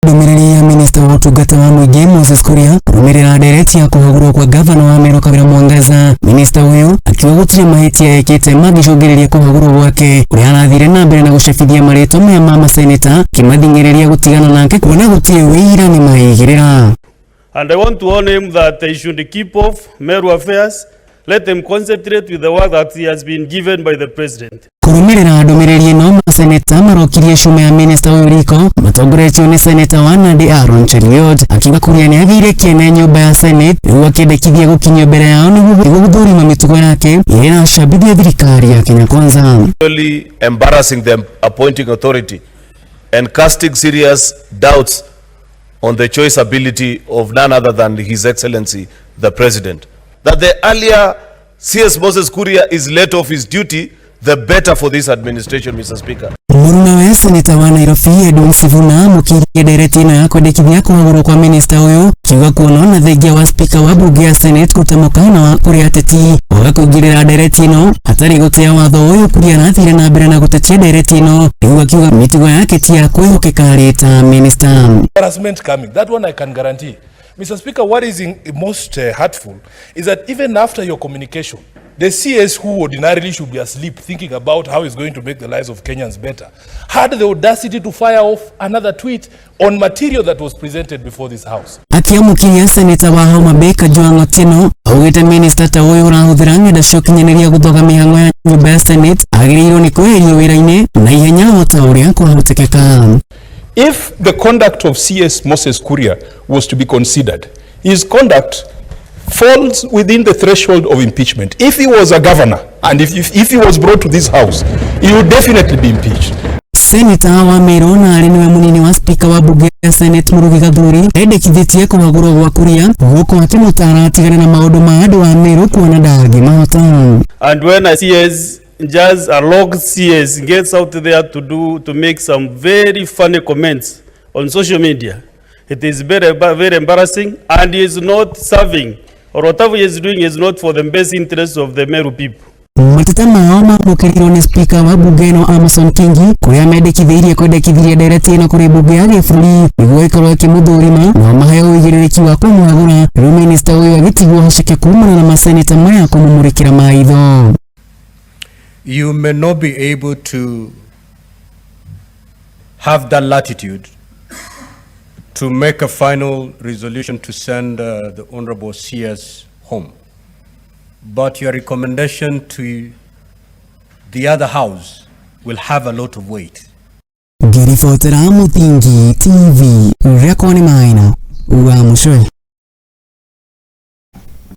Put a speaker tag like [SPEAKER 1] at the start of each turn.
[SPEAKER 1] Ndũmĩrĩri ya minista wa ũtungata wa mũingĩ Moses Kuria kũrũmĩrĩra ndereti ya kũhagũrwo kwa gavana wa Meru Kawira Mwangaza. Minista ũyũ akiuga gũtirĩ mahĩtia ekĩte mangĩcũngĩrĩria kũhagũrwo gwake, ũrĩa arathire na mbere na gũcabithia marĩtwa maya ma maseneta akĩmathing'ĩrĩria gũtigana nake kuona gũtirĩ wĩira nĩ maigĩrĩra.
[SPEAKER 2] And I want to warn him that he should keep off Meru affairs. Let him concentrate with the work that he has been given by the president.
[SPEAKER 1] Kũrũmĩrĩra ndũmĩrĩri ĩno, maseneta marokirie cuma ya minista ũyũ riko matongoretio nĩ seneta wa Nandi Aaron Cheruiyot, akiuga Kuria nĩ agĩire kĩene nyũmba ya Senate, rĩu akĩendekithia gũkinyio mbere yao nĩguo gũthũrima mĩtugo yake ĩrĩa ĩracambithia thirikari ya Kenya Kwanza.
[SPEAKER 3] Embarrassing the appointing authority and casting serious doubts on the choice ability of none other than His Excellency the President. That the earlier CS Moses Kuria is let off his duty, the better for this administration, Mr. Speaker.
[SPEAKER 1] Mũrunawe seneta wa Nairobi Edwin Sifuna amũkĩirie ndereti ĩno ya kwendekithia kũhagũrwo kwa minista ũyũ, kiuga kuona ona thengia wa spika wa bunge ya Senate kũruta mũkana wa kũrĩ ateti waga kũingĩrĩra ndereti ĩno hatarĩ gũtĩa watho ũyũ. Kuria arathire na mbere na gũtetia ndereti ĩno, rĩu akiuga mĩtugo yake ti ya kwĩhokeka arĩ ta minista.
[SPEAKER 4] Harassment coming. That one I can guarantee. Mr. Speaker, what is most hurtful is that even after your communication, the CS, who ordinarily should be asleep thinking about how he's going to make the lives of Kenyans better, had the audacity to fire off another tweet on material that was presented before this House.
[SPEAKER 1] Akiamũkĩria, seneta wa Homa Bay Kajwang' Otieno augĩte minista ta ũyũ ũrahũthĩra ng'enda cia ũkinyanĩria gũthoga mĩhang'o ya nyũmba ya Senate agĩrĩirwo nĩ kweherio wĩra-inĩ na ihenya o ta ũrĩa kwahotekeka.
[SPEAKER 5] If the conduct of CS Moses Kuria was to be considered, his conduct falls within the threshold of impeachment. If he was a governor and if he was brought to this house, he would definitely be impeached.
[SPEAKER 1] Seneta wa Meru na arĩ nĩwe mũnini wa spika wa bunge ya Senate Murugi Gathuri endekithĩtie kũhagũrwo gwa Kuria, gũkũ akĩmũtara atigane na maũndũ ma andũ a Meru kuona ndangĩmahota.
[SPEAKER 2] And when a CS, just a rogue CS, gets out there to make some very funny comments on social media, it is very, very embarrassing, and he is not serving, or whatever he is doing is not for the best interests of the Meru people.
[SPEAKER 1] Mateta mao mamũkĩrirwo nĩ spika wa bunge ĩno Amason Kingi, kũrĩa mendekithĩirie kwendekithirie ndereti ĩno kũrĩ bunge ya gĩbũrũri nĩguo ĩkorwo ĩkĩmũthũrima na maheo ũigĩrĩrĩki wa kũmũhagũra. Rĩu minista ũyũ agĩtigwo haceke kumana na maseneta maya kũmũmũrĩkĩra maitho.
[SPEAKER 6] You may not be able to have that latitude to make a final resolution to send the Honorable CS home. But your recommendation to the other house will have a lot of weight.
[SPEAKER 1] Ngĩribotera Mũthingi TV, rĩakwa nĩ Maina wa Mũcwe.